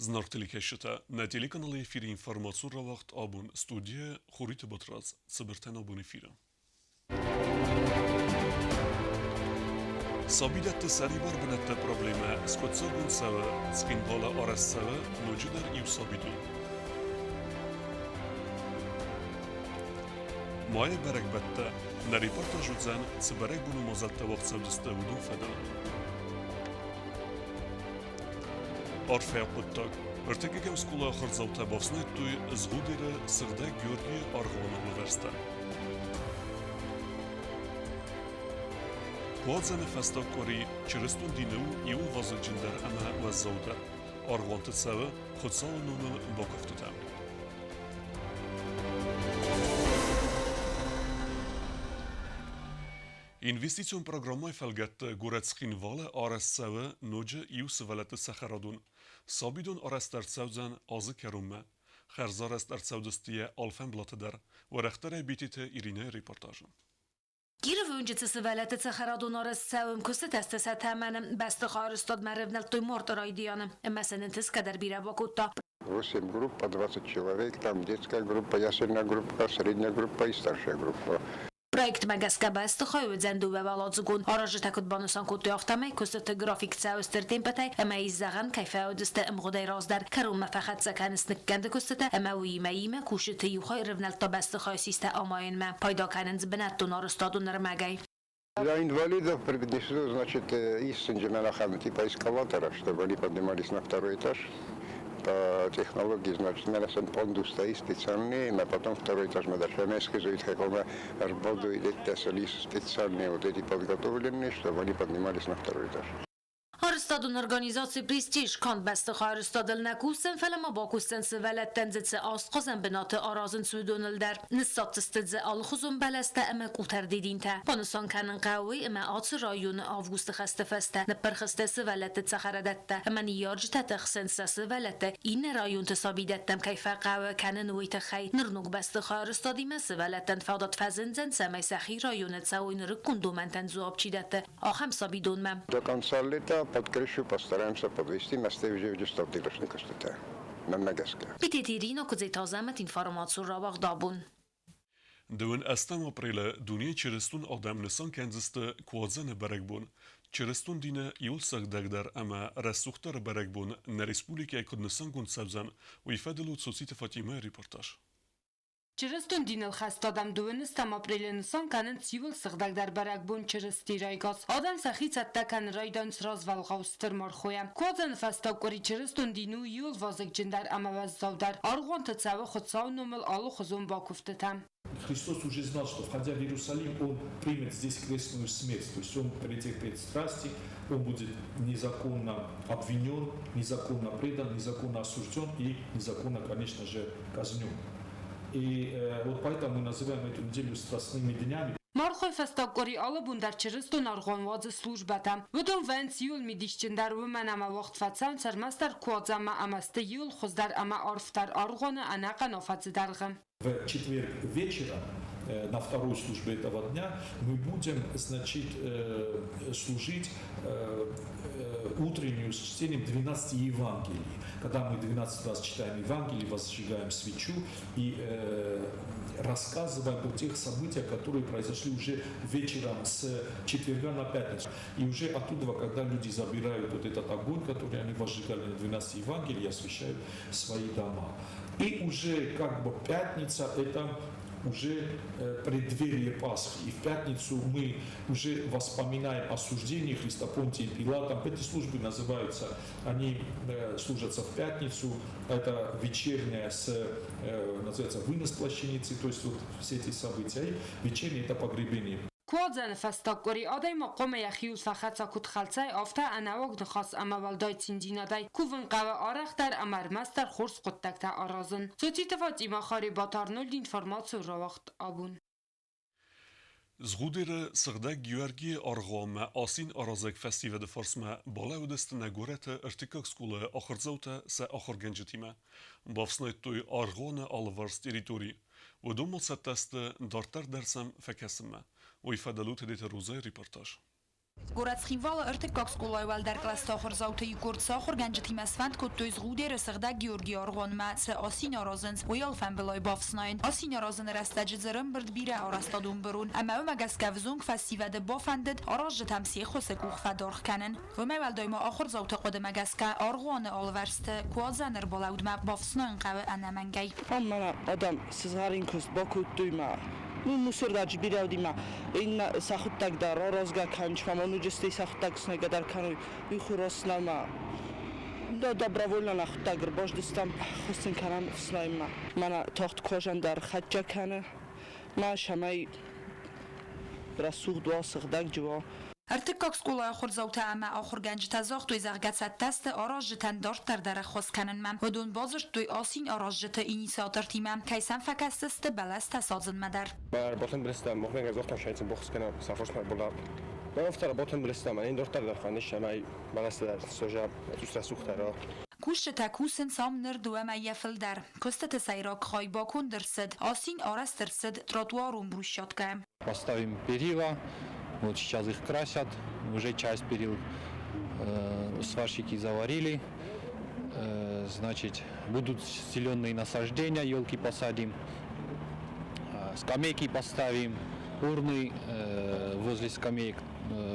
Зынаргъ телекӕсджытӕ, нӕ телеканалы эфиры информацион рауагъд абон студийӕ Хуриты Батрадз цыбыртӕн абон эфиры. Сабидӕтты сӕрибар бынӕтты проблемӕ скъуыддзаггонд цӕуы, Цхинвалы арӕзт цӕуы ноджыдӕр иу сабидон. Майы бӕрӕгбӕттӕ нӕ репортаж уыдзӕн, цы бӕрӕгбоны мадзӕлттӕ уагъд цӕудзысты, уыдон фӕдыл. Арфӕйаг хъуыддаг. Ӕртыккӕгӕм скъолайы ахуырдзаутӕ бафснайдтой Згъудеры Сыгъдӕг Георгийы аргъуаны алывӕрстӕ. Куадзӕны фӕстаг къуыри чырыстон дины у иуыл вазыгджындӕр ӕмӕ уӕззаудӕр. Аргъуанты цӕуы Хуыцауы номыл бакуывтытӕ. Инвестицион программӕйы фӕлгӕтты горӕт Цхинвалы арӕзт цӕуы ноджы иу сывӕллӕтты цӕхӕрадон. Сабидон арӕзт ӕрцӕудзӕн азы кӕронмӕ. Хӕрзарӕзт ӕрцӕудзысты йӕ алфӕмблаты дӕр. Уӕрӕхдӕрӕй Битеты Иринӕйы репортажы. Кировы уынджы цы сывӕллӕтты цӕхӕрадон арӕзт цӕуы, куыстытӕ сты сӕ тӕмӕны. Бӕстыхайы арӕзтадмӕ ӕрӕвнӕлдтой марты райдианы ӕмӕ сӕ нынтысгӕ дӕр бирӕ бакодта. Восемь групп по 20 человек, там детская группа, ясельная группа, средняя группа и старшая группа. Проектмӕ гӕсгӕ бӕстыхай уыдзӕн дыууӕуӕладзыгон. Аразджытӕ куыд банысан кодтой, афтӕмӕй куыстыты график цӕуы стыр темпытӕй ӕмӕ ис зӕгъӕн, кӕй фӕуыдзысты ӕмгъуыдӕй раздӕр. Кӕронмӕ фӕхӕццӕ кӕнынц ныккӕнды куыстытӕ ӕмӕ уыимӕ иумӕ кусджыты иу хай ӕрывнӕлдта бӕстыхайы систӕ амайынмӕ. Пайда кӕнынц бынӕттон арӕзтадон ӕрмӕгӕй. Для инвалидов принесло, значит, из Синджимелахана типа эскалаторов, чтобы они поднимались на второй этаж. По технологии, значит, менесен пандус стоит специальный, а потом второй этаж мы дальше специальные вот эти подготовленные, чтобы они поднимались на второй этаж. Арӕзтадон организаци «Престиж» канд бӕстыхай арӕзтадыл нӕ кусдзӕн, фӕлӕ ма бакусдзӕн сывӕллӕттӕн дзы цы астхъазӕн бынаты аразынц, уыдоныл дӕр. Ныссадздзысты дзы алыхуызон бӕлӕстӕ ӕмӕ къутӕрдидинтӕ. Банысан кӕнын хъӕуы, ӕмӕ ацы районы августы хӕсты фӕстӕ ныппырх сты сывӕллӕтты цӕхӕрадӕттӕ ӕмӕ ныййарджытӕ тыхсынц сӕ сывӕллӕтты иннӕ районты сабидӕттӕм кӕй фӕхъӕуы кӕнын, уый тыххӕй. Ныр ног бӕстыхай арӕзтадимӕ сывӕллӕттӕн фадат фӕзындзӕн, цӕмӕй сӕхи районы цӕуой нырыккон домӕнтӕн дзуапп чи дӕтты, ахӕм сабидонмӕ. До конца лета под крышу постараемся подвести мастер Мӕнмӕ гӕсгӕ. Битеты Ирина Куыдзеты Азӕмӕт информацион рауагъд абон. Дыууын ӕстӕм апрелы дунейы чырыстон адӕм нысан кӕндзысты Куадзӕны бӕрӕгбон. Чырыстон дины иуыл сыгъдӕгдӕр ӕмӕ рӕсугъддӕр бӕрӕгбон нӕ республикӕйы куыд нысангонд цӕудзӕн, уый фӕдыл у Цоциты Фатимӕйы репортаж. Чырыстон диныл хӕст адӕм дыууынӕстӕм апрелы нысан кӕнынц иууыл сыгъдӕгдӕр бӕрӕгбон Чырысти райгас. Адӕм сӕхи цӕттӕ кӕнын райдайынц развӕлгъау стыр мархойӕ. Куадзӕны фӕстаг къуыри чырыстон дин у иууыл вазыгджындӕр ӕмӕ уӕззаудӕр. Аргъуанты цӕуы Хуыцауы номыл алыхуызон бакуывтытӕ. Христос уже знал, что, входя в Иерусалим, Он примет здесь крестную смерть, то есть Он претерпит страсти, он будет незаконно обвинен, незаконно предан, незаконно осужден и незаконно, конечно же, казнен. И вот поэтому мы называем эту неделю страстными днями. Мархой фӕстаг къуыри алы бон дӕр чырыстон аргъуан уадзы службӕтӕ. Уыдон вӕййынц иуыл мидисджындӕр, уымӕн ӕмӕ уагъд фӕцӕуынц ӕрмӕстдӕр куадзӕнмӕ ӕмӕ сты иуыл хуыздӕр ӕмӕ арфдӕр аргъуаны ӕнӕхъӕн афӕдзы дӕргъы. В четверг вечером на второй службе этого дня мы будем, значит, служить утреннюю с чтением 12 Евангелий. Когда мы 12 раз читаем Евангелие, возжигаем свечу и рассказываем о тех событиях, которые произошли уже вечером с четверга на пятницу. И уже оттуда, когда люди забирают вот этот огонь, который они возжигали на 12 Евангелий, освещают свои дома. И уже как бы пятница – это уже преддверие Пасхи. И в пятницу мы уже воспоминаем осуждение Христа Понтием Пилатом. Эти службы называются, они служатся в пятницу, это вечерняя, называется вынос плащаницы, то есть вот все эти события. И вечерняя это погребение. Куадзӕны фӕстаг къуыри адӕймаг хъуамӕ йӕхиуыл фӕхӕца куыд хӕлцӕй, афтӕ ӕнӕуаг ныхас ӕмӕ уӕлдай циндзинадӕй. Кувын хъӕуы арӕхдӕр ӕмӕ ӕрмӕстдӕр хорз хъуыддӕгтӕ аразын. Цоциты Фатимӕ, Харебаты Арнольд информацион рауагъд абон. Згъудеры Сыгъдӕг Геуӕргийы аргъуанмӕ асин аразӕг фӕсивӕды фарсмӕ балӕууыдысты нӕ горӕты ӕртыккаг скъолайы ахуырдзаутӕ сӕ ахуыргӕнджытимӕ. Бафснайдтой аргъуаны алыварс территори. Уыдонмӕ цӕттӕ сты дарддӕр дӕр сӕм фӕкӕсынмӕ. Уый фӕдыл у Тедеты Розайы репортаж. Горӕт Цхинвалы ӕртыккаг скъолайы уӕлдӕр кълӕсты ахуырдзауты иу къорд сӕ ахуыргӕнджытимӕ сфӕнд кодтой Згъудеры Сыгъдӕг Георгийы аргъуанмӕ цы асин аразынц, уый алфӕмбылай бафснайын. Асин аразыны рӕстӕджы дзы ӕрӕмбырд бирӕ арӕзтадон бырон, ӕмӕ уымӕ гӕсгӕ ӕвзонг фӕсивӕды бафӕндыд аразджытӕм се ххуысы къух фӕдаргъ кӕнын. Уымӕй уӕлдай ма ахуырдзауты хъуыдымӕ гӕсгӕ аргъуаны алывӕрсты куадзӕны ӕрбалӕудмӕ бафснайын хъӕуы ӕнӕмӕнгӕй. Ам мӕнӕ адӕм сызгъӕрин куыст бакодтой мӕ ну мусордаджы бирӕ уыди мӕ иннӕ сӕхуыдтӕг дӕр аразгӕ кӕнынц ма ноджы стӕй сӕхуыдтӕг снайгӕ дӕр кӕной уый хурос нӕма да добровольно нӕхуыдтӕг ӕрбаздыстӕм хуыссын кӕнӕм ӕфснайынмӕ мӕнӕ тагъд куазӕн дӕр хӕццӕ кӕны мӕ цӕмӕй рӕсугъд уа сыгъдӕгджы уа. Ӕртыккаг скъолайы ахуырдзаутӕ ӕмӕ ахуыргӕнджытӕ загътой, зӕгъгӕ, цӕттӕ сты аразджытӕн дарддӕр дӕр ӕххуыс кӕнынмӕ. Уыдон бадзырдтой асин аразджыты инициатортимӕ, кӕй сӕм фӕкӕсдзысты бӕлӕстӕ садзынмӕ дӕр. Работын блестам, мохмӕ газохтан шайцын бохс кӕна сафошмӕ була. Мӕ работын блестам, ӕн дортар дӕр фӕнис ӕмӕ бӕлӕстӕ сожа рӕсугъддӕр. Кусджытӕ кусынц ам ныр дыууӕ мӕйӕ фылдӕр. Куыстыты сӕйраг хай баконд ӕрцыд, асин арӕзт ӕрцыд тротуарон брусчаткӕ. Поставим перила, вот сейчас их красят, уже часть перил сварщики заварили. Значит, будут зеленые насаждения, елки посадим, скамейки поставим, урны возле скамеек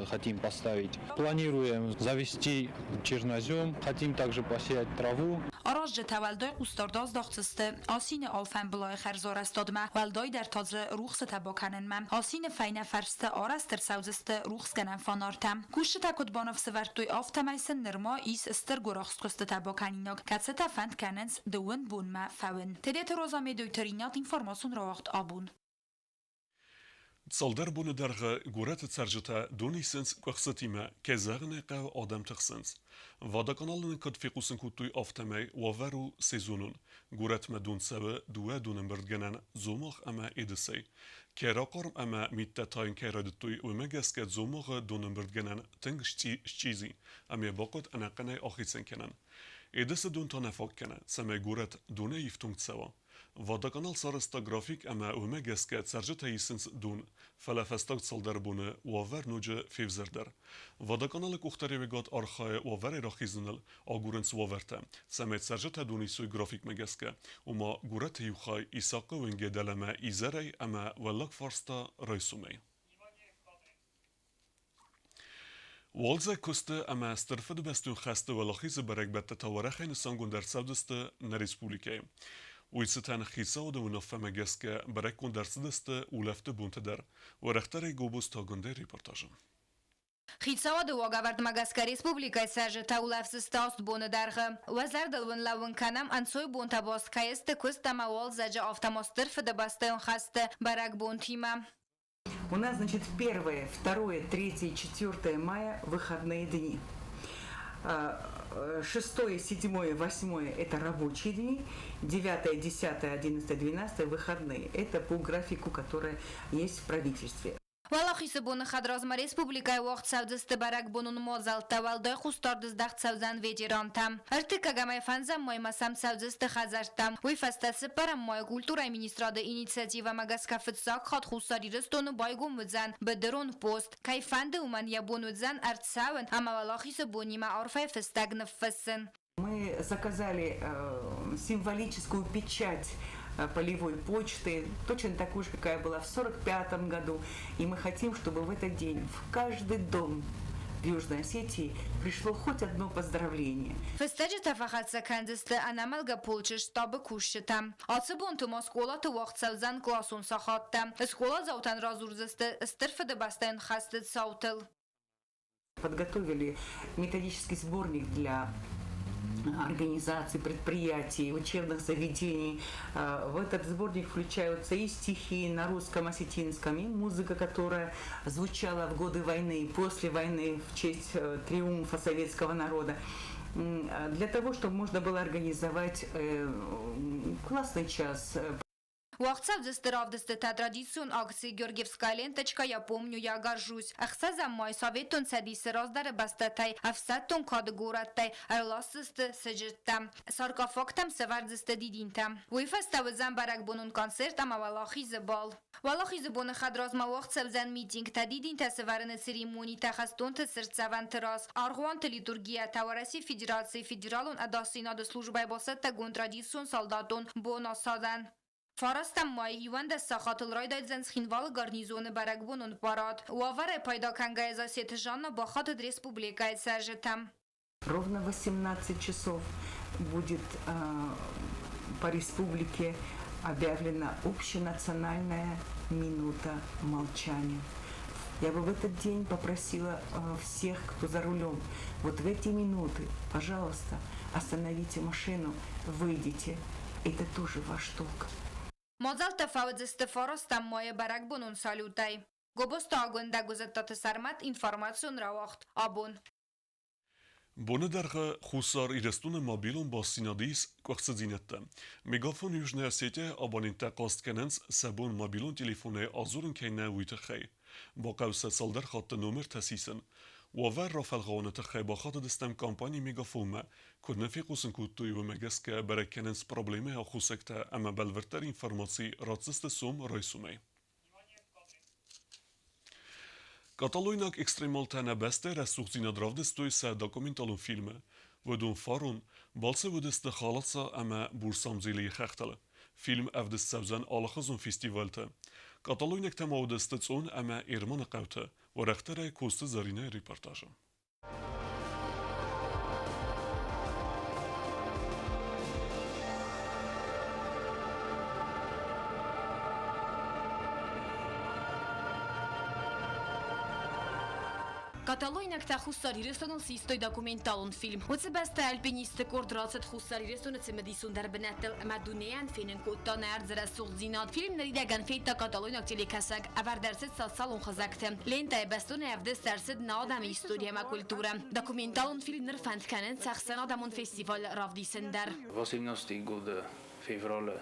хотим поставить. Планируем завести чернозем, хотим также посеять траву. Аразджытӕ уӕлдай хъусдард аздахдзысты асины алфӕмбылайы хӕрзарӕзтадмӕ, уӕлдайдӕр та дзы рухсытӕ бакӕнынмӕ. Асины фӕйнӕ фӕрсты арӕзт ӕрцӕудзысты рухсгӕнӕн фонартӕ. Кусджытӕ куыд баныфсӕвӕрдтой, афтӕмӕй сын нырма ис стыр гуырахст куыстытӕ бакӕнинаг, кӕцытӕ фӕнд кӕнынц дыууын бонмӕ фӕуын. Тедеты Роза Медойты Ринат информацион рауагъд Абон. Цалдӕр боны дӕргъы горӕты цӕрджытӕ дон исынц къуыхцытимӕ, кӕй зӕгъын ӕй хъӕуы, адӕм тыхсынц. Водоканалы нын куыд фехъусын кодтой, афтӕмӕй уавӕр у сезонон. Горӕтмӕ дон цӕуы дыууӕ донӕмбырдгӕнӕн Дзомагъ ӕмӕ Едысӕй. Кӕй рахъарм ӕмӕ миттӕ тайын кӕй райдыдтой, уымӕ гӕсгӕ Дзомагъы донӕмбырдгӕнӕн тынг счъизи ӕмӕ йӕ бахъуыд ӕнӕхъӕнӕй ахицӕн кӕнын. Едысы дон та нӕ фаг кӕны, цӕмӕй горӕт донӕй ифтонг цӕуа. Водоканал сарӕзта график ӕмӕ уымӕ гӕсгӕ цӕрджытӕ исынц дон, фӕлӕ фӕстаг цалдӕр боны уавӕр ноджы февзӕрдӕр. Водоканалы къухдариуӕгад архайы уавӕрӕй рахизыныл, агурынц уавӕртӕ, цӕмӕй цӕрджытӕ дон исой графикмӕ гӕсгӕ, ома горӕты иу хай Исахъы уынгӕй дӕлӕмӕ изӕрӕй ӕмӕ уӕллаг фарс та райсомӕй. Уалдзӕг куысты ӕмӕ Стыр Фыдыбӕстон хӕсты уӕлахизы бӕрӕгбӕттӕ та уӕрӕхӕй нысангонд ӕрцӕудзысты нӕ республикӕйы. Уый цытӕн хицауады уынаффӕмӕ гӕсгӕ бӕрӕггонд ӕрцыдысты улӕфты бонты дӕр. Уӕрӕхдӕрӕй Гобозтагондӕй репортажы. Хицауады уагӕвӕрдмӕ гӕсгӕ республикӕйы цӕрджытӕ улӕфдзысты аст боны дӕргъы. Уӕ зӕрдыл уын лӕууын кӕнӕм, ӕнцой бонтӕ баст кӕй сты куыст ӕмӕ уалдзӕджы, афтӕ ма Стыр Фыдыбӕстӕйон хӕсты бӕрӕгбонтимӕ. У нас, значит, 1, 2, 3, 4 мая выходные дни. 6, 7, 8 – это рабочие дни, 9, 10, 11, 12 – выходные. Это по графику, который есть в правительстве. Уӕлахизы боны хӕдразмӕ республикӕйы уагъд цӕудзысты бӕрӕгбонон мадзӕлттӕ, уӕлдай хъусдард здӕхт цӕудзӕн ветерантӕм. Ӕртыккӕгӕмӕй фӕндзӕм маймӕ сӕм цӕудзысты хӕдзӕрттӕм. Уый фӕстӕ цыппӕрӕм майы культурӕйы министрады инициативӕмӕ гӕсгӕ фыццаг хатт Хуссар Ирыстоны байгом уыдзӕн быдырон пост. Кӕй фӕнды, уымӕн йӕ бон уыдзӕн ӕрцӕуын ӕмӕ Уӕлахизы бонимӕ арфӕйы фыстӕг ныффыссын. Мы заказали символическую печать полевой почты, точно такую же, какая была в 1945 году. И мы хотим, чтобы в этот день в каждый дом в Южной Осетии пришло хоть одно поздравление. Фыстӕджытӕ фӕхӕццӕ кӕндзысты ӕнӕмӕлгӕ полчы штабы кусджытӕм. Ацы бонты ма скъолаты уагъд цӕудзӕн къласон сахаттӕ. Скъоладзаутӕн радзурдзысты Стыр Фыдыбӕстӕйон хӕсты цаутыл. Подготовили методический сборник для организаций, предприятий, учебных заведений. В этот сборник включаются и стихи на русском, осетинском, и музыка, которая звучала в годы войны и после войны в честь триумфа советского народа. Для того, чтобы можно было организовать классный час. Уагъд цӕудзысты равдыстытӕ традицион акци «Георгиевская ленточка. Я помню, я горжусь». Ӕхсӕзӕм май Советон Цӕдисы раздӕры бӕстӕтӕй ӕфсӕддон кады горӕттӕй ӕрласдзысты сыджыттӕ. Саркофагтӕм сӕвӕрдзысты дидинтӕ. Уый фӕстӕ уыдзӕн бӕрӕгбонон концерт ӕмӕ Уӕлахизы бал. Уӕлахизы боны хӕдразмӕ уагъд цӕудзӕн митингтӕ, дидинтӕ сӕвӕрыны церемонитӕ хӕстонты цыртдзӕвӕнты раз, аргъуанты литургийӕтӕ, Уӕрӕсейы Федерацийы Федералон ӕдасдзинады службӕйы бацӕттӕгонд традицион салдатон бонасадӕн. Фарӕстӕм май 11 сахатыл райдайдзӕн Цхинвалы гарнизоны бӕрӕгбонон парад. Уавӕрӕй пайда кӕнгӕйӕ Зассеты Жанна бахатыд республикӕйы цӕрджытӕм. Ровно 18 часов будет по республике объявлена общенациональная минута молчания. Я бы в этот день попросила всех, кто за рулем, вот в эти минуты, пожалуйста, остановите машину, выйдите. Это тоже ваш долг. Мадзӕлттӕ фӕуыдзысты фарӕстӕм майы бӕрӕгбонон салютӕй. Гобозты Агуындӕ Гуызӕттаты Сӕрмӕт информацион рауагъд абон. Боны дӕргъы Хуссар Ирыстоны мобилон бастдзинады ис къуыхцыдзинӕдтӕ. Мегафон Южная Осетия абоненттӕ хъаст кӕнынц, сӕ бон мобилон телефонӕй адзурын кӕй нӕ, уый тыххӕй. Бахъӕуы сӕ цалдӕр хатты номертӕ сисын. Уавӕр рафӕлгъауыны тыххӕй бахатыдыстӕм компани Мегафонмӕ. Куыд нӕ фехъусын кодтой, уымӕ гӕсгӕ бӕрӕг кӕнынц проблемӕйы аххосӕгтӕ ӕмӕ бӕлвырддӕр информаци ратдзысты сом райсомӕй. Каталойнаг экстремалтӕ нӕ бӕстӕйы рӕсугъддзинад равдыстой сӕ документалон фильмы. Уыдон фарон балцы уыдысты Халаца ӕмӕ Бурсамдзелийы хӕхтыл. Фильм ӕвдыст цӕудзӕн алыхуызон фестивальты. Каталойнӕгтӕ ма уыдысты Цъон ӕмӕ Ерманы хъӕуты, уӕрӕхдӕрӕй Коцты Зӕринӕйы репортажы. Каталойнӕгтӕ Хуссар Ирыстоныл систой документалон фильм. Уыцы бӕстӕ альпинистты къорд рацыд Хуссар Ирыстоны цымыдисондӕр бынӕттыл ӕмӕ дунейӕн фенын кодта нӕ ӕрдзы рӕсугъддзинад. Фильм ныридӕгӕн федта каталойнаг телекӕсӕг, ӕвӕрд ӕрцыд социалон хызӕгты. Лентӕйы бӕстонӕй ӕвдыст ӕрцыд нӕ адӕмы истори ӕмӕ культурӕ. Документалон фильм ныр фӕнд кӕнынц ӕхсӕнадӕмон фестиваль равдисын дӕр. 18 годы февралы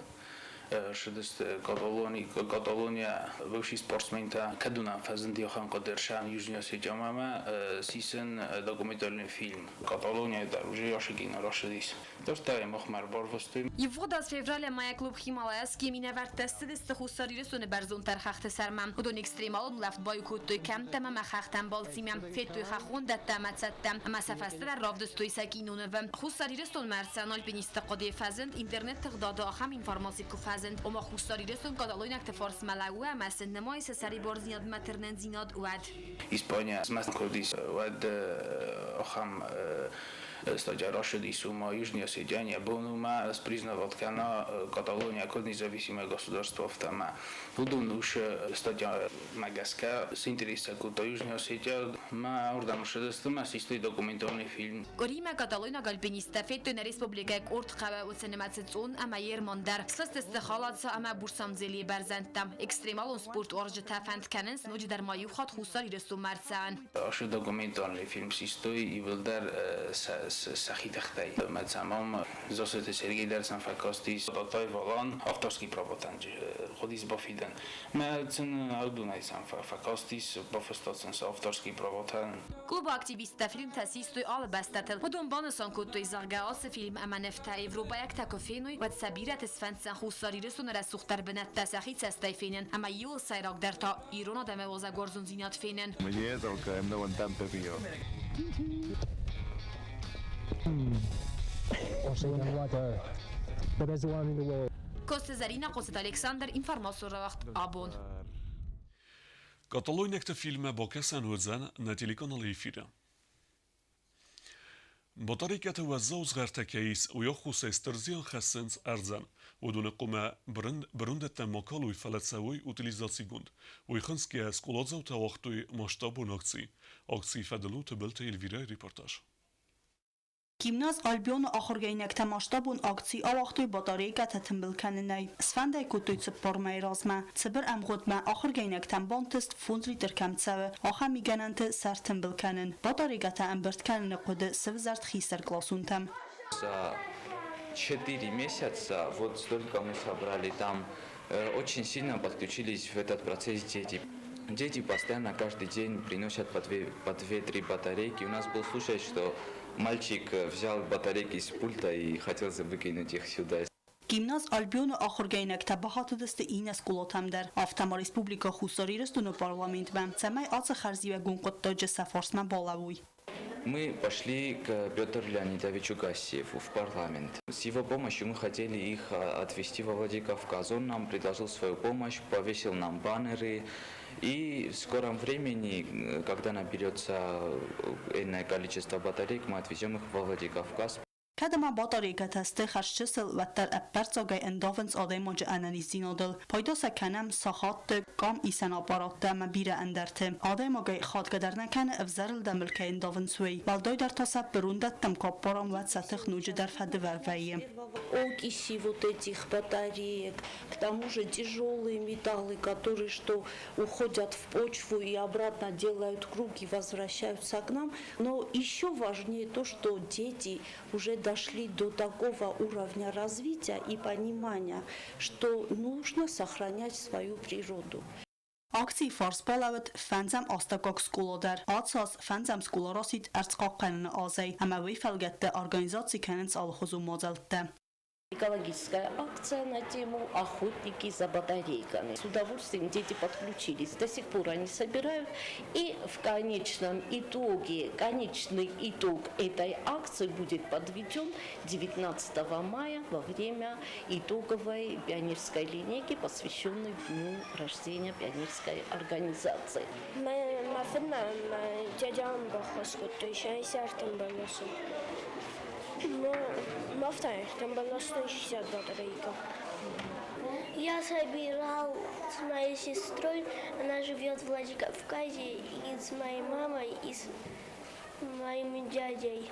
ссыдысты Каталони, Каталония бывший спортсментӕ кӕдунӕн фӕзынди ахӕм хъуыдырсӕн Южный Осетиямӕ ӕмӕ сисын документальный фильм. Каталонияйы дӕр уже Яшигина рацыдис. Дарддӕр махмӕ ӕрбарвыстой. Ивгъуыд аз февралы мӕйы клуб Хималайский минӕвӕрттӕ ссыдысты Хуссар Ирыстоны бӕрзонддӕр хӕхты сӕрмӕ. Уыдон экстремалон улӕфт баиу кодтой кӕмттӕ ӕмӕ хӕхтӕм балцимӕ, федтой хӕххон дӕттӕ ӕмӕ цӕдтӕ, ӕмӕ сӕ фӕстӕдӕр равдыстой сӕ кинонывы. Хуссар Ирыстонмӕ ӕрцӕуӕн альпинистты хъуыдыйы фӕзынд интернет-тыгъдады ахӕм информаци куы фӕзынд, ома Хуссар Ирыстон каталойнӕгты фарсмӕ лӕууы ӕмӕ сын нымайы сӕ сӕрибардзинадмӕ тырнындзинад, уӕд. Испания смӕст куы уыдис, уӕд ахӕм статья ращыдис, уымӕ Южный Осетия бон уымӕ спризнавать кӕна Каталония куыд независимое государство, афтӕ ӕмӕ уыдон уыцы статьямӕ гӕсгӕ синтерестӕ кодта Южный Осетия мӕ уырдӕм ссыдысты мӕ систой документалон фильм. Къуыримӕ каталойнаг альпинисттӕ федтой нӕ республикӕйы къорд хъӕуы уыцы нымӕцы Цъон ӕмӕ Ермон дӕр. Схызтысты Халаца ӕмӕ Бурсамдзелийы бӕрзӕндтӕм. Экстремалон спортуарзджытӕ фӕнд кӕнынц ноджыдӕр ма иу хатт Хуссар Ирыстонмӕ ӕрцӕуын. Ашы документалон фильм систой иууылдӕр сӕхи тыхтӕй. Мӕ цӕмӕн Зассеты Сергей дӕр сӕм фӕкастис Датай Валан авторский правотӕн хъуыдис бафидын. Мӕ сын аудонӕй сӕм фӕкастис, бафыста сын сӕ авторский правотӕн. Клубы активисттӕ фильмтӕ систой алы бӕстӕтыл. Уыдон банысан кодтой, зӕгъгӕ, ацы фильм ӕмӕ нывтӕ европӕйӕгтӕ куы феной, уӕд сӕ бирӕты сфӕнддзӕн Хуссар Ирыстоны рӕсугъддӕр бынӕттӕ сӕхи цӕстӕй фенын ӕмӕ иуыл сӕйрагдӕр та ирон адӕмы уазӕгуарзондзинад фенын. Мне только М90 пиво. Коцты Зӕринӕ, Хъоцыты Александр, информацион рауагъд абон. Каталойнӕгты фильммӕ бакӕсӕн уыдзӕн нӕ телеканалы эфиры. Батарейкӕты уӕззау згъӕртӕ кӕй ис, уый аххосӕй стыр зиан хӕссынц ӕрдзӕн. Уыдоны хъуамӕ бырондӕттӕ ма калой, фӕлӕ цӕуой утилизацигонд. Уый хынцгӕйӕ скъоладзаутӕ ауагътой масштабон акци. Акцийы фӕдыл у Тыбылты Эльвирӕйы репортаж. Гимназ Альбион-ы ахуыргӕнинӕгтӕ масштабон акци ауагътой батарейкӕтӕ тымбыл кӕнынӕй. Сфӕнд ӕй кодтой цыппар мӕйы размӕ. Цыбыр ӕмгъуыдмӕ ахуыргӕнинӕгтӕм бантыст фондз литр кӕм цӕуы, ахӕм мигӕнӕнты сӕр тымбыл кӕнын. Батарейкӕтӕ ӕмбырд кӕныны хъуыды сывзӕрд хистӕркъласонтӕм. За 4 месяца вот столько мы собрали там. Очень сильно подключились в этот процесс дети. Дети постоянно каждый день приносят по две-три батарейки. У нас был случай, что мальчик взял батарейки с пульта и хотел выкинуть их сюда. Гимназ Ալբիոնը ахуыргӕнинӕгтӕ бахатыдысты иннӕ скъолатӕм дӕр, афтӕ ма Республикӕ Хуссар Ирыстоны парламентмӕ, цӕмӕй ацы хӕрзиуӕгон хъуыддаджы сӕ фарсмӕ балӕууой. Мы пошли к Петру Леонидовичу Гассиеву в парламент. С его помощью мы хотели их отвезти во Владикавказ. Он нам предложил свою помощь, повесил нам баннеры. И в скором времени, когда наберется энное количество батареек, мы отвезем их во Владикавказ. Кӕд ӕмӕ батарейкӕтӕ сты хӕрзчысыл, уӕддӕр ӕппӕрццагӕй ӕндавынц адӕймаджы ӕнӕниздзинадыл. Пайда сӕ кӕнӕм сахатты, къам исӕн аппаратты ӕмӕ бирӕ ӕндӕрты. Адӕймагӕй хатгӕ дӕр нӕ кӕны, ӕвзӕрылдӕм ыл кӕй ӕндавынц, уый. Уӕлдайдӕр та сӕ бырондӕттӕм куы аппарӕм, уӕд сӕ тых ноджыдӕр фӕдывӕр вӕййы. Окиси вот этих батареек, к тому же тяжелые металлы, которые что уходят в почву и обратно делают круг и возвращаются к нам. Но еще важнее то, что дети уже дошли до такого уровня развития и понимания, что нужно сохранять свою природу. Акцийы фарс балӕууыд фӕндзӕм астӕуккаг скъола дӕр. Ацы аз фӕндзӕм скъола рацыд ӕрдзхъахъхъӕныны азӕй ӕмӕ уый фӕлгӕтты организаци кӕнынц алыхуызон мадзӕлттӕ. Экологическая акция на тему «Охотники за батарейками». С удовольствием дети подключились. До сих пор они собирают. И в конечном итоге, конечный итог этой акции будет подведен 19 мая во время итоговой пионерской линейки, посвященной дню рождения пионерской организации. Я собирал с моей сестрой, она живет в Владикавказе, и с моей мамой, и с моим дядей.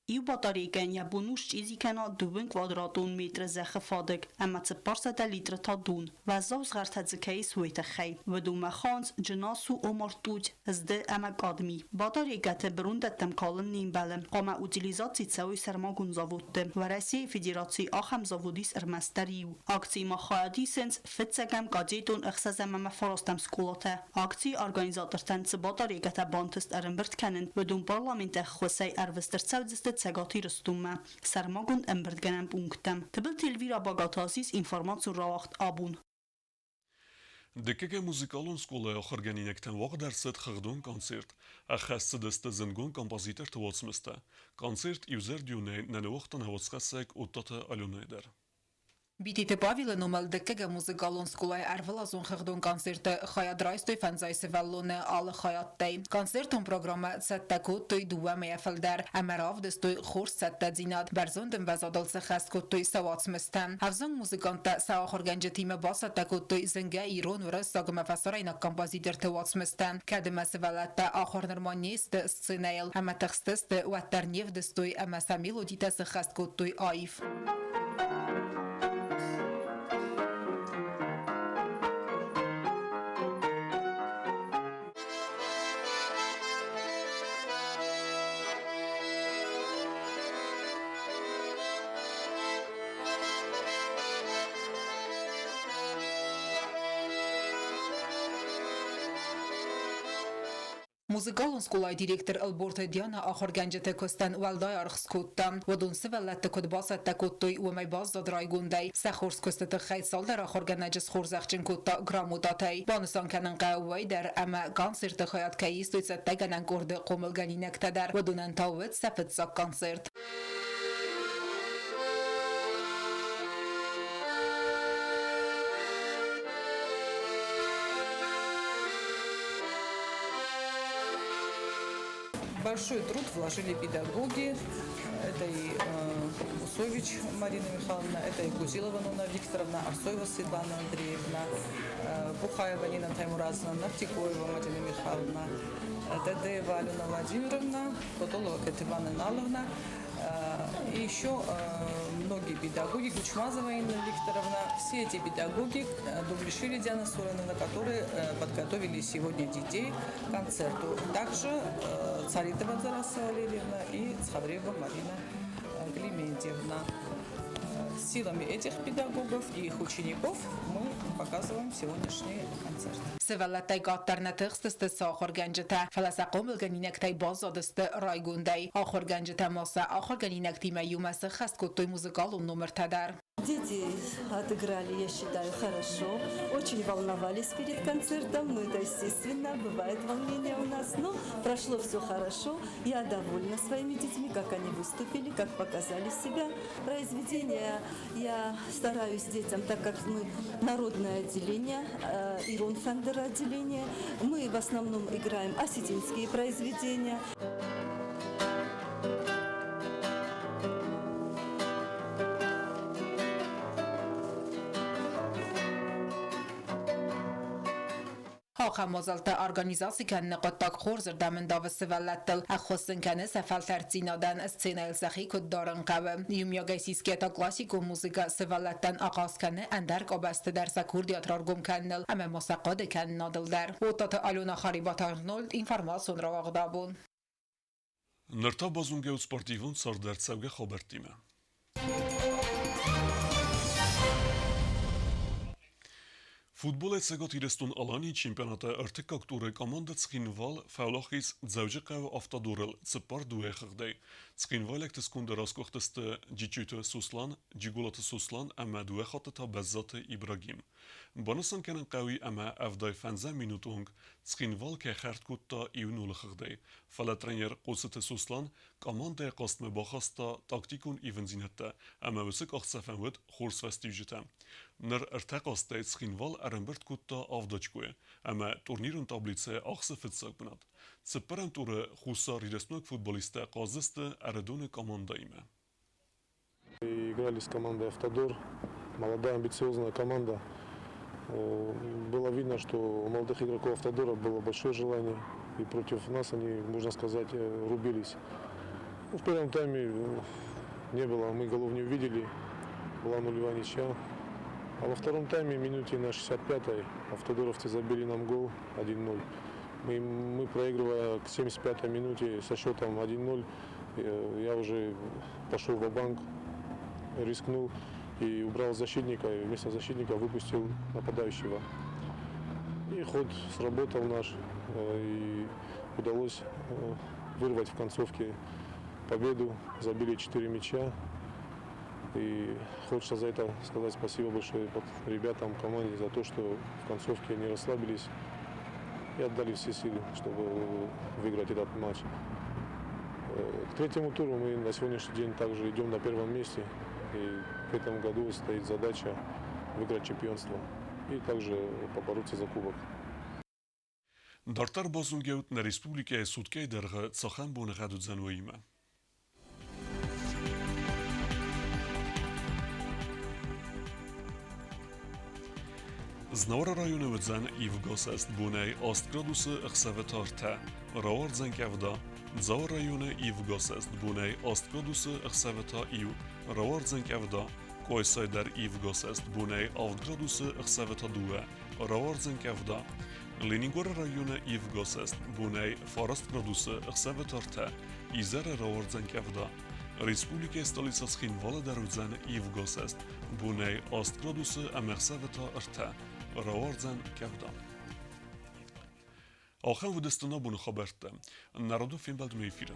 Иу батарейкӕйӕн йӕ бон у счъизи кӕна дыууын квадратон метры зӕххы фадыг ӕмӕ 400 литры та дон. Уӕззау згъӕртӕ дзы кӕй ис, уый тыххӕй. Уыдонмӕ хауынц джынасу, ома ртуть, зды ӕмӕ кадмий. Батарейкӕты бырондӕттӕм калын не мбӕлы. Хъуамӕ утилизаци цӕуой сӕрмагонд заводты. Уӕрӕсейы Федерацийы ахӕм завод ис ӕрмӕстдӕр иу. Акцийы ма хайад исынц фыццӕгӕм, кадетон, ӕхсӕзӕм ӕмӕ фарастӕм скъолатӕ. Акцийы организатортӕн цы батарейкӕтӕ бантыст ӕрӕмбырд кӕнын, уыдон парламенты ӕххуысӕй ӕрвыст ӕрцӕудзысты Цӕгат Ирыстонмӕ, сӕрмагонд ӕмбырдгӕнӕн пункттӕм. Тыбылты Эльвира Багаты Азиз информацион рауагъд Абон. Дыккӕгӕм музыкалон скъолайы ахуыргӕнинӕгтӕн уагъд ӕрцыд хыгъдон концерт. Ӕххӕст цыдысты зындгонд композиторты уацмыстӕ. Концерт иузӕрдионӕй нӕ ныууагъта нӕ уацхӕссӕг Оттаты Аленӕйы дӕр. Битеты Павелы номыл дыккӕгӕм музыкалон скъолайы ӕрвылазон хыгъдон концерты хайад райстой фӕндзай сывӕллоны алы хайадтӕй. Концертон программӕ цӕттӕ кодтой дыууӕ мӕйӕ фылдӕр ӕмӕ равдыстой хорз цӕттӕдзинад, бӕрзонд ӕмвӕзадыл сӕххӕст кодтой сӕ уацмыстӕ. Ӕвзонг музыканттӕ сӕ ахуыргӕнджытимӕ бацӕттӕ кодтой зынгӕ ирон, уырыссаг ӕмӕ фӕсарӕйнаг композиторты уацмыстӕ. Кӕд ӕмӕ сывӕллӕттӕ ахуыр нырма не сты сценӕйыл ӕмӕ тыхстысты, уӕддӕр не вдыстой ӕмӕ сӕ мелодитӕ сӕххӕст кодтой аив. Музыкалон скъолайы директор Ӕлборты Диана ахуыргӕнджыты куыстӕн уӕлдай аргъ скодта. Уыдон сывӕллӕтты куыд бацӕттӕ кодтой, уымӕй баззад райгондӕй. Сӕ хорз куысты тыххӕй цалдӕр ахуыргӕнӕджы схорзӕхджын кодта грамотатӕй. Банысан кӕнын хъӕуы уый дӕр, ӕмӕ концерты хайад кӕй истой цӕттӕгӕнӕн къорды хъомылгӕнинӕгтӕ дӕр. Уыдонӕн та уыд сӕ фыццаг концерт. Большой труд вложили педагоги. Это и Усович Марина Михайловна, это и Гузилова Нуна Викторовна, Арсоева Светлана Андреевна, Бухаева Нина Таймуразовна, Нафтикоева Марина Михайловна, Дадеева Алена Владимировна, Котолова Кетивана Наловна. И еще многие педагоги, Кучмазова Инна Викторовна, все эти педагоги, Дублишвили Диана Суреновна, которые подготовили сегодня детей к концерту. Также Царитова Зараса Валерьевна и Цхаврева Марина Клементьевна. Силами этих педагогов и их учеников мы показываем сегодняшний концерт. Сывӕллӕттӕй къаддӕр нӕ тыхстысты сӕ ахуыргӕнджытӕ, фӕлӕ сӕ хъомылгӕнинӕгтӕй баззадысты райгондӕй. Ахуыргӕнджытӕ ма сӕ ахуыргӕнинӕгтимӕ иумӕ сыххӕст кодтой музыкалон номыртӕ дӕр. Дети отыграли, я считаю, хорошо. Очень волновались перед концертом, но это естественно, бывает волнение у нас. Но прошло все хорошо. Я довольна своими детьми, как они выступили, как показали себя. Произведения я стараюсь детям, так как мы народное отделение, Ирон фӕндыр отделение, мы в основном играем осетинские произведения. Ахӕм мадзӕлттӕ организаци кӕныны хъуыддаг хорзырдӕм ӕндавы сывӕллӕттыл, ӕххуыс сын кӕны сӕ фӕлтӕрддзинадӕн, сценӕйыл сӕхи куыд дарын хъӕуы. Иумиагӕй сисгӕ та классикон музыкӕ сывӕллӕттӕн ахъаз кӕны ӕндӕр къабӕзты дӕр сӕ курдиат раргом кӕныныл ӕмӕ ма сӕ хъуыды кӕнынадыл дӕр. Оттаты Алена Харибаты Арнольд, информацион рауагъд абон. Ныр та базонгӕ ут спортивон цардӕрцӕугӕ хабӕрттимӕ. Футболӕй Цӕгат Ирыстон-Аланийы чемпионаты ӕртыккаг туры командӕ Цхинвал фӕуӕлахиз Дзӕуджыхъӕуы Автодорыл 4-2 хыгъдӕй. Цхинвайлӕгты сконды расгуыхтысты Джиджиты Суслан, Джиголаты Сослан ӕмӕ дыууӕ хатты та Бӕззаты Ибрагим. Банысан кӕнын хъӕуы ӕмӕ 75 минуты онг Цхинвал кӕй хӕрд кодта 1-0 хыгъдӕй, фӕлӕ тренер Хъоцыты Сослан командӕйы хъазтмӕ бахаста тактикон ивындзинӕдтӕ ӕмӕ уыцы къахдзӕфӕн уыд хорз фӕстиуджытӕ. Ныр ӕртӕ хъазтӕй Цхинвал ӕрӕмбырд кодта авд очкойы ӕмӕ турнирон таблицӕйы ахсы фыццаг бынат. Цыппӕрӕм туры хуссарирыстойнаг футболисттӕ хъаздзысты Ӕрыдоны командӕимӕ. Играли с командой «Автодор». Молодая, амбициозная команда. Было видно, что у молодых игроков «Автодора» было большое желание. И против нас они, можно сказать, рубились. Ну, в первом тайме не было, мы голов не увидели. Была нулевая ничья. А во втором тайме, минуте на 65-й, автодоровцы забили нам гол 1-0. Мы, проигрывая к 75-й минуте со счетом 1-0, я уже пошел ва-банк, рискнул и убрал защитника, и вместо защитника выпустил нападающего. И ход сработал наш, и удалось вырвать в концовке победу. Забили 4 мяча. И хочется за это сказать спасибо большое ребятам, команде за то, что в концовке не расслабились и отдали все силы, чтобы выиграть этот матч. К третьему туру мы на сегодняшний день также идем на первом месте. И в этом году стоит задача выиграть чемпионство и также побороться за кубок. Дарддӕр базонгӕут нӕ республикӕйы суткӕйы дӕргъы цахӕм боныгъӕд уыдзӕн, уыимӕ. Знауыры районы уыдзӕн ивгӕсӕст бонӕй 8 градусы ӕхсӕвы тартӕ, рауардзӕн къӕвда. Дзауы районы ивгӕсӕст бонӕй 8 градусы ӕхсӕвы та иу, рауардзӕн къӕвда. Къуайсайы дӕр ивгӕсӕст бонӕй 7 градусы ӕхсӕвы та дыууӕ, рауардзӕн къӕвда. Ленингоры районы ивгӕсӕст бонӕй 9 градусы ӕхсӕвы тартӕ, изӕры рауардзӕн къӕвда. Республикӕйы столицӕ Цхинвалы дӕр уыдзӕн ивгӕсӕст бонӕй 8 градусы ӕмӕ ӕхсӕвы та ӕртӕ, рауардзӕн къӕвда. Ахӕм уыдысты нӕ боны хабӕрттӕ. Народон фембӕлдмӕ эфиры.